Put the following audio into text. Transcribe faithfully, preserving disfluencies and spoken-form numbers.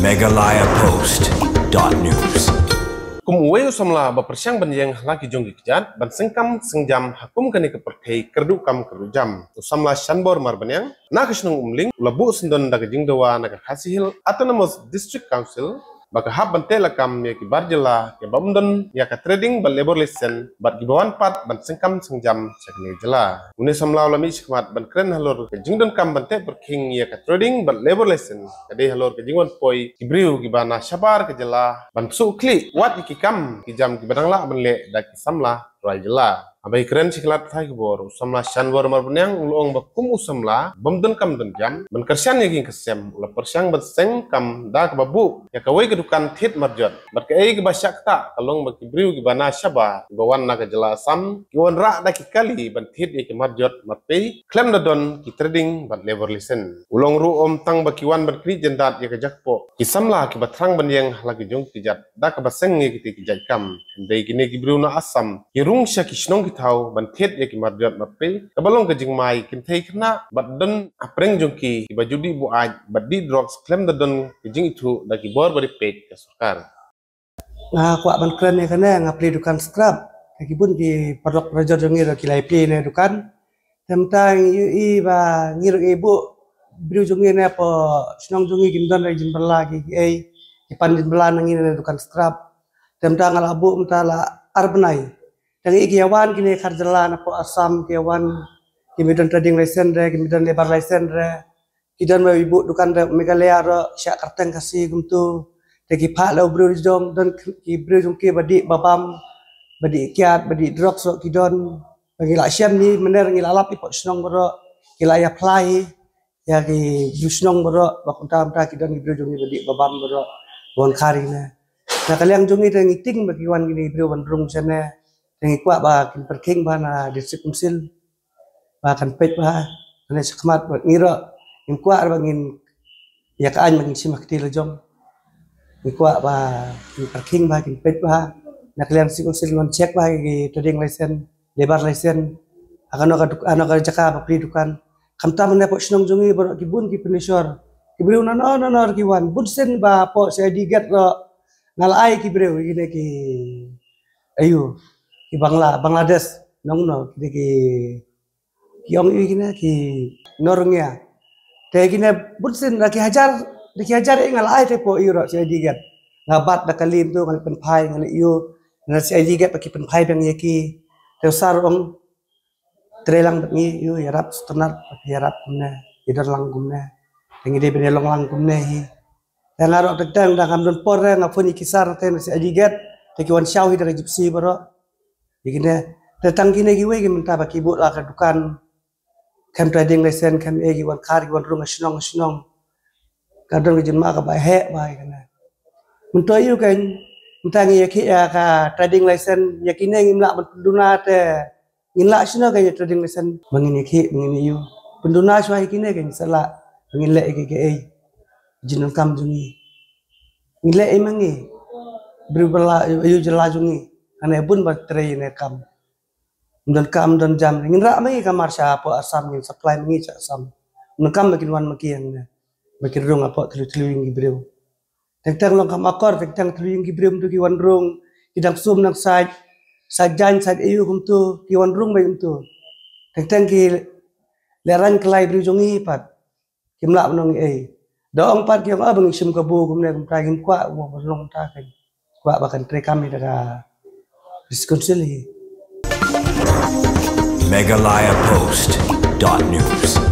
Meghalaya Post dot news. Kum uwei u samla ba pyrshang ban ïeng ha la ki jong ki kjat ban seng kam seng jam ha kum kane ka pyrthei kyrduh kam kyrduh jam, u samla Shanbor Marbaniang na ka shnong Umling u la buh syndon da ka jingdawa na ka Khasi Hills Autonomous District Council ba ka hap ban teh lakam ïa ki bar jylla kiba ym don ïa ka trading bad labour license bad kiba wan pat ban seng kam seng jam sha kane ka jylla. Une u samla u la mih shakhmat ban kren halor ka jingdonkam ban teh pyrkhing ïa ka trading bad labour license ka dei halor ka jingwan poi ki briew kiba na shabar ka jylla ban pynsuh khlieh wat ïa ki kam ki jam kiba dang lah ban leh da ki samla trai jylla. Haba ïakren sha ki lad pathai khubor, u samla Shanbor Marbaniang u la ong ba kum u samla bym donkam donjam ban kyrshan ïa ki ïing ki sem, u la pyrshang ban seng kam da kaba buh ïa kawei ka dukan thied marjot. Bad kaei kaba shah ktah ka long ba ki briew kiba na shabar kiba wan na ka jylla Assam ki wanrah da ki kali ban thied ïa ki marjot marpei khlem da don ki trading bad labour license. U la ong ruh ym tang ba ki wan ban knieh jyndat ïa ka jakpoh, ki samla kiba thrang ban ïeng ha la ki jong ki kjat da kaba seng ïa kitei ki jait kam. Hynrei kine ki briew na Assam ki rung sha ki shnong ki thaw ban thied ïa ki marjot marpei kaba long ka jingma ïa ki kynthei khynnah bad don hapdeng jong ki kiba ju dih buaid bad dih drugs khlem da don ka jingithuh da ki bor ba dei peit ka sorkar. Nga kwah ban kren ïa kane, nga plie dukan scrap. Ki bun ki paralok parajor jong ngi ruh ki la ïa plie ne dukan. Te mynta ngi ïohi ba ngi ruh ngi buh briew jong ngi ne hapoh shnong jong ngi kim don re jingbylla ki, ki ei ki pan jingbylla na ngi ne dukan scrap. Te mynta nga la buh mynta la ar bnai. Te ngi ki ïa wan kine khar jylla na poh Assam ki ïa wan, ki mih don trading license re, ki mih don labour license re. Ki don ba ïa buh dukan re Meghalaya ruh sha kyrteng Khasi kumtu. Te ki phah la u briew jong, don ki briew jong ki ba dih ba bam, ba dih kiad, ba dih drugs ruh ki don. Ba ngi la shem ni, mynner ngi la lap ïa poh shnong baroh, ki la ïa phla hi ïa ki briew shnong baroh ba kumta kumta ki don ki briew jong ngi ba dih ba bam baroh, ba wan khari ne. Na ka liang jong ngi te ngi tieng ba ki wan kine ki briew ban rung shane. Te ngi kwah ba kin pyrkhing bha na District Council ba kan peit bha. Kane shakhmat bad ngi ruh ngim kwah ba ngin ïa ka aiñ ba ngin shim ha kti la jong. Ngi kwah ba kin pyrkhing bha, kin peit bha. Na ka liang District Council ngan check bha ki trading license, labour license. Ha kano ka duk-, ha kano ka jaka ba plie dukan. Khamtam ne poh shnong jong ngi baroh ki bun ki pynshor. Ki briew nano nano ki wan. Bun sien ba poh C I D gate ruh nga la ai ki briew kine ki, ayu, ki Bangla, Bangladesh. Nong no kine ki, ki ong ïa kine ki Rohingya. Te kine bun sien da ki hajar, da ki hajar ïa nga la ai te poh ïa u C I D gate. Nga bat da ka lim tu nga la pynphai nga la ïa u na C I D gate ba ki pynphai biang ïa ki. Te u sir ong trei lang bad ngi, ïa u ïarap sngewtynnat, ïarap kumne, ïadon lang kumne. Te ngi dei ban ïalong lang kumne hi. Te nga ruh teng teng da ngam don por re nga phone ïa ki sir te na C I D gate. Te ki wan shaw hi da ka gypsy baroh. Ïa kine, te tang kine kiwei ki mynta ba ki buh la ka dukan, khlem trading license, khlem ei, ki wan khar, ki wan rung ha shnong ha shnong. Ka don ka jingma kaba heh bha ïa kane. Mynta ïa u kane, mynta ngi ïa ki, ïa ka trading license, ïa kine ngim lah ban pynduna te ngin lah shano ka ïa trading license ba ngin ïa ki, ba ngin ïa u pynduna shuwa ïa kine kane sa lah ba ngin leh ïa ki kaei. Jingdonkam jong ngi. Ngin leh ei ma ngi. Briew ba la ïa u jylla jong ngi. Kane bun ba trei ne kam. Ym don kam, ym don jam. Ngin rah ma ngi kamar sha poh Assam, ngin supply ma ngi sha Assam. Ym don kam ba kin wan ma ki hangne. Ba kin rung hapoh thliew thliew ïing ki briew. Teng teng long kam akor, teng teng thliew ïing ki briew mynta ki wan rung, ki dang sum dang sait, sait jaiñ sait aïu kumtu, ki wan rung beit kumtu. Teng teng ki lehraiñ kylla ïa briew jong ngi pat. Kim lah ban ong ei. Da ong pat ki ong ah ba ngi shim kabu kumne kumta, ngim kwah ba long kumta, kan kwah ba kan trei kam ïa ka District Council hi. Meghalaya Post dot news.